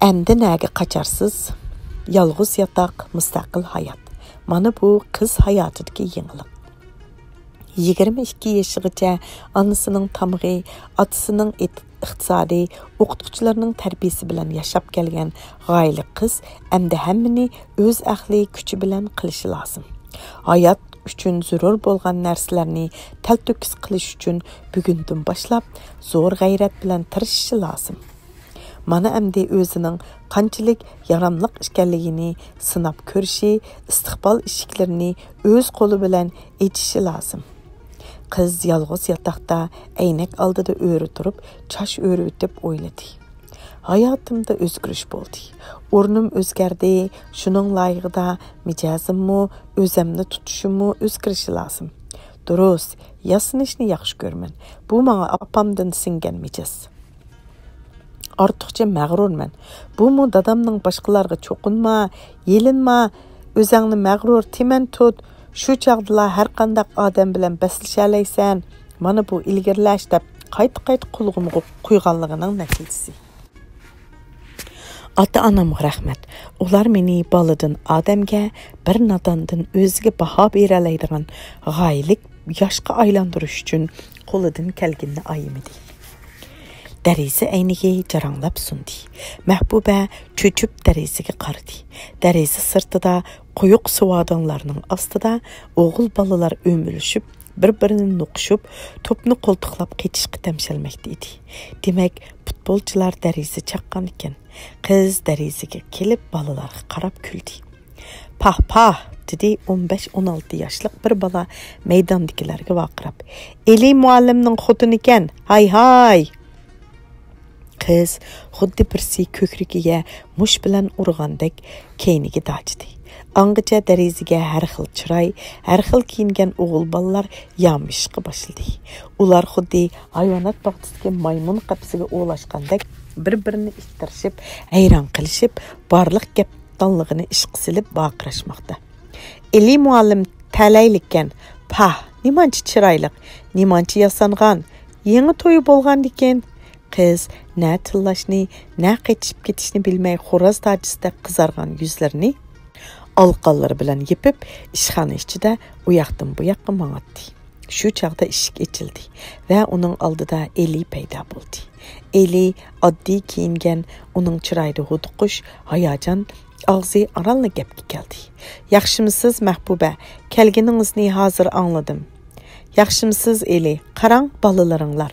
ئەمدى نەگە قاچارسىز؟ يالغۇز ياتاق، مۇستەقىل ھايات. مانا بۇ قىز ھاياتىدىكى يېڭىلىق. يىگىرمە ئىككى يېشىغىچە ئانىسىنىڭ تامىقى، ئاتىسىنىڭ ئېت-، ئىقتىسادى، ئوقۇتقۇچىلىرىنىڭ تەربىيىسى بىلەن ياشاپ كەلگەن غايىلىك قىز ئەمدى ھەممىنى ئۆز ئەقلى كۈچى بىلەن قىلىشى لازىم. ھايات ئۈچۈن زۆرۈر بولغان نەرسىلەرنى تەلتۆكۈس قىلىش ئۈچۈن بۈگۈندىن باشلاپ زور غەيرەت بىلەن تىرىشىشى لازىم. مانا ئەمدى ئۆزىنىڭ قانچىلىك ياراملىق ئىكەنلىكىنى سىناپ كۆرۈشى، ئىستىقبال ئىشىكلىرىنى ئۆز قولى بىلەن ئېچىشى لازىم. قىز يالغۇز ياتاقتا ئەينەك ئالدىدا ئۆرە تۇرۇپ، چاچ ئۆرۈۋېتىپ ئويلىدى. ھاياتىمدا ئۆزگىرىش بولدى. ئورنۇم ئۆزگەردى، شۇنىڭ لايىقىدا مىجەزىممۇ، ئۆزەمنى تۇتۇشۇممۇ ئۆزگىرىشى لازىم. دۇرۇس، ياسىنىشنى ياخشى كۆرىمەن. بۇ ماڭا ئاپامدىن سىڭگەن مىجەز. ئارتۇقچە مەغرۇرمەن. بۇمۇ دادامنىڭ باشقىلارغا چوقۇنما، يېلىنما، ئۆزەڭنى مەغرۇر، تىمەن تۇت، شۇ چاغدىلا ھەرقانداق ئادەم بىلەن بەسلىشەلەيسەن، مانا بۇ ئىلگىرىلەش دەپ قايتا-قايتا قۇلىقىمغا قۇيغانلىقىنىڭ نەتىجىسى. ئاتا-ئانامغا رەھمەت. ئۇلار مېنى بالىدىن ئادەمگە، بىر ناداندىن ئۆزىگە باھا بېرەلەيدىغان غايىلىك ياشقا ئايلاندۇرۇش ئۈچۈن قولىدىن كەلگىنىنى ئايىمىدى. دېرىزە ئەينىكى جاراڭلاپ سۇندى. مەھبۇبە چۆچۈپ دېرىزىگە قارىدى. دېرىزە سىرتىدا قويۇق سۇۋادانلارنىڭ ئاستىدا ئوغۇل بالىلار ئۆمىلىشىپ، بىر-بىرىنى نوقۇشۇپ، توپنى قولتۇقلاپ قېچىشقا تەمشەلمەكتە ئىدى. دېمەك، پۇتبولچىلار دېرىزە چاققان ئىكەن. قىز دېرىزىگە كېلىپ، بالىلارغا قاراپ كۈلدى. پاھ، پاھ! دېدى ئون بەش، ئون ئالتە ياشلىق بىر بالا مەيداندىكىلەرگە ۋارقىراپ. ئېلى مۇئەللىمنىڭ خوتۇنىكەن، ھاي، ھاي! قىز خۇددى بىرسى كۆكرىكىگە مۇش بىلەن ئۇرغاندەك كەينىگە داجىدى. ئاڭغىچە دېرىزىگە ھەر خىل چىراي، ھەر خىل كىيىنگەن ئوغۇل بالىلار يامىشىشقا باشلىدى. ئۇلار خۇددى ھايۋانات باغچىسىدىكى مايمۇن قەپىسىگە ئولاشقاندەك بىر-بىرىنى ئىتتىرىشىپ، ھەيران قېلىشىپ، بارلىق گەپ دانلىقىنى ئىشقا سېلىپ ۋارقىراشماقتا. ئېلى مۇئەللىم تەلەيلىككەن، پاھ، نېمانچە چىرايلىق، نېمانچە ياسانغان، يېڭى تويى بولغاندىكىن. قىز نە تىللاشنى، نە قېچىشىپ كېتىشنى بىلمەي، خوراز تاجىسىدەك قىزارغان يۈزلىرىنى ئالىقانلىرى بىلەن يېپىپ، ئىشخانا ئىچىدە ئۇياقتىن بۇياققا ماڭاتتى. شۇ چاغدا ئىشىك ئېچىلدى ۋە ئۇنىڭ ئالدىدا ئېلى پەيدا بولدى. ئېلى ئاددىي كىيىنگەن، ئۇنىڭ چىرايىدا ھودۇقۇش، ھاياجان، ئاغزى ئارانلا گەپكە كەلدى. ياخشىمۇسىز، مەھبۇبە؟ كەلگىنىڭىزنى ھازىر ئاڭلىدىم. ياخشىمۇسىز، ئېلى؟ قاراڭ، بالىلىرىڭلار.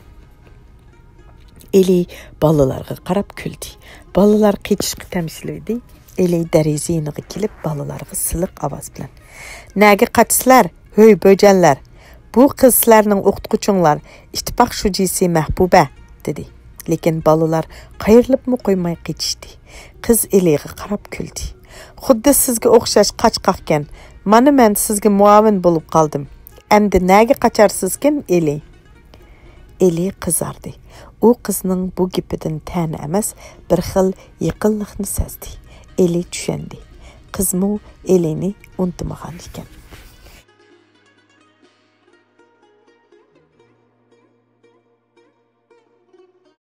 ئېلى بالىلارغا قاراپ كۈلدى. بالىلار قېچىشقا تەمشىلىۋىدى. ئېلى دېرىزە يېنىغا كېلىپ، بالىلارغا سىلىق ئاۋاز بىلەن، نەگە قاچىسىلەر، ھۆي بۆجەنلەر؟ بۇ قىز سىلەرنىڭ ئوقۇتقۇچىڭلار، ئىتتىپاق شۇجىسى مەھبۇبە، دېدى. لېكىن بالىلار قايرىلىپمۇ قويماي قېچىشتى. قىز ئېلىغا قاراپ كۈلدى. خۇددى سىزگە ئوخشاش قاچقاقكەن. مانا مەن سىزگە مۇئاۋىن بولۇپ قالدىم. ئەمدى نەگە قاچارسىزكىن، ئېلى؟ ئېلى قىزاردى. ئۇ قىزنىڭ بۇ گېپىدىن تەنە ئەمەس، بىر خىل يېقىنلىقنى سەزدى. ئېلى چۈشەندى. قىزمۇ ئېلىنى ئۇنتۇمىغان ئىكەن.